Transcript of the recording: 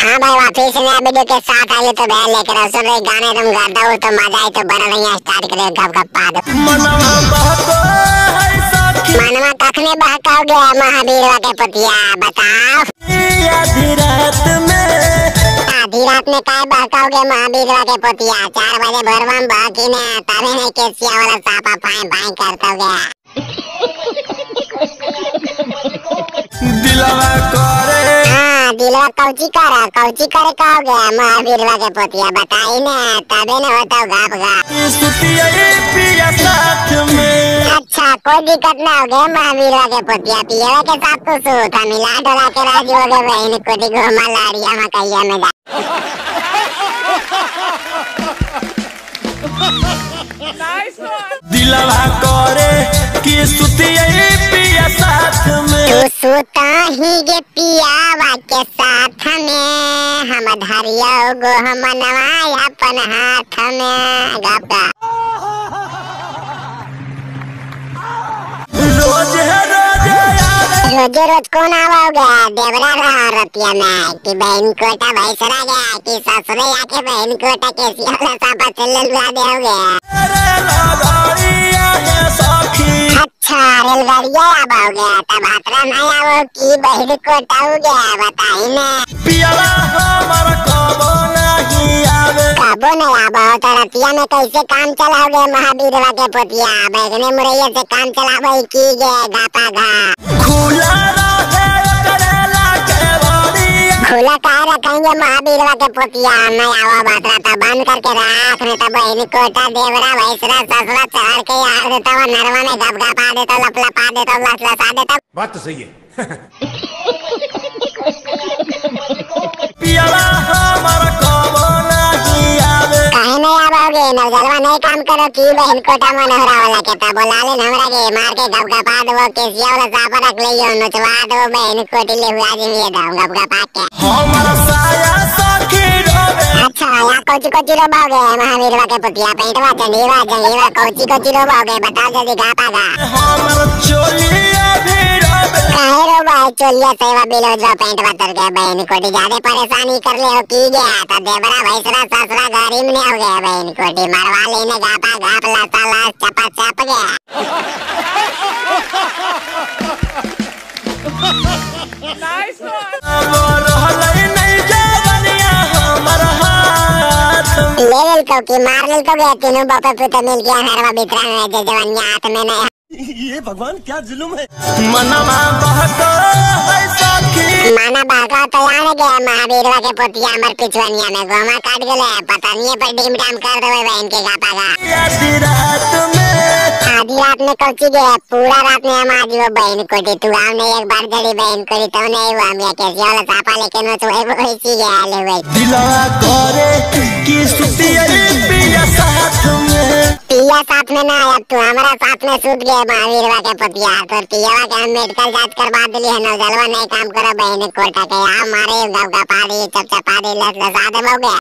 हाँ भाई वापिस नया वीडियो के साथ आइए तो भैया लेकर आओ सुन रहे गाने तुम गाता हो तो मजा आए तो बना नहीं स्टार्ट करे गप गप पा दो। मनवा कखने बहकाओगे महावीरवा के पुतिया बताओ। आधी रात में आधी रात में काय बहकाओगे महावीरवा के पुतिया 4 बजे भोरवा में बहकी ने तभी नहीं केसिया वाला सापा फाइन फाइन करता गया। दिलवा करे हाँ दिलवा कौची करे कहोगे महावीरवा के पुतिया बताई ना तभी न होता घाप घाप। पिया साथ में अच्छा कोई दिक्कत ना हो गया महावीरवा के पुतिया पिया के साथ तो सूता मिला डोला के राजी हो गए बहन कोटी घुमा लाड़िया मकैया में जा। दिलवा करे कि सुतिया पिया साथ में तू सुता ही गे पियावा के साथ में हम धरिया गो हम नवाया अपन हाथ में गपा। रोज रोज रोज कौन आओगे देवरा रहा रतिया में कि बहन कोटा भैसरा गया कि ससुरे आके बहन कोटा केसिया वाला सापा चल लुआ देओगे। अच्छा रेलगाड़िया आबाओगे तब हाथरा नहीं आओ कि बहन कोटा हो गया बताई ना। पियाला हमार कबो नहीं आवे कबो नहीं आबाओ तो रतिया में कैसे काम चलाओगे महावीरवा के पुतिया बैगने मुरैया से काम चलाबो की गे घापा घा। खुला रहे करेला के बड़िया खुला कहाँ रखेंगे महावीरवा के पुतिया नहीं आवा बात रहता बंद करके राख नहीं तो बहन कोटा देवरा भैसरा ससुरा चढ़ के यार देता वो नरवा में गप गपा देता लप लपा देता लस लसा देता। बात तो सही है। पियाला हमार कबो नहीं आवे काहे नहीं आवोगे नवजलवा नहीं काम करो की बहन कोटा मनोहरा वाला के ता बोला ले हमरा के मार के गप गपा दो केसिया वाला सापा रख लियो नचवा दो बहन कोटी ले हुआ जी ये दाऊ गप गपा के हमर साया सखी रोवे। अच्छा या कोची कोची रोबाओगे महावीरवा के पुतिया पेंटवा चंडीवा जंगीवा कोची कोची रोबाओगे बताओ जल्दी घापा घा। हमर चोलिया भी रोवे काहे रोबा चोलिया सेवा बिलोजवा पेंटवा तर के बहन कोटी ज्यादा परेशानी कर ले हो की गया तो देवरा भैसरा ससुरा गाड़ी में हो गया बहन कोटी मरवा लेने घापा घाप लासा लास चपा चप गया। ले लेल को की मार लेल को गया तीनों बापे पुत मिल गया हरवा बितरा में जे जवानिया हाथ में नहीं। ये भगवान क्या जुल्म है। मनवा बहको है सखी माना बहका तो यार गया महावीरवा के पुतिया मर पिछवनिया में गोमा काट गेले पता नहीं पर डीम डाम कर देवे बहन के घापा घा। आधी रात में आधी रात में कौची गया पूरा रात में हम आज वो बहन कोटी तू आओ नहीं एक बार जड़ी बहन कोटी तो नहीं हुआ हम कैसे वाला सापा लेके नो तो वही सी गया ले वही। दिलवा करे कि सुतिया पिया साथ में पिया साथ में ना आया तू हमारा साथ में सूत गया महावीरवा के पुतिया तो पियावा के हम मेडिकल जांच करवा दिली है नौजलवा नहीं काम करो बहन कोटा के आ मारे गप गपा दे चप चपा दे लस लसा दे हो गया।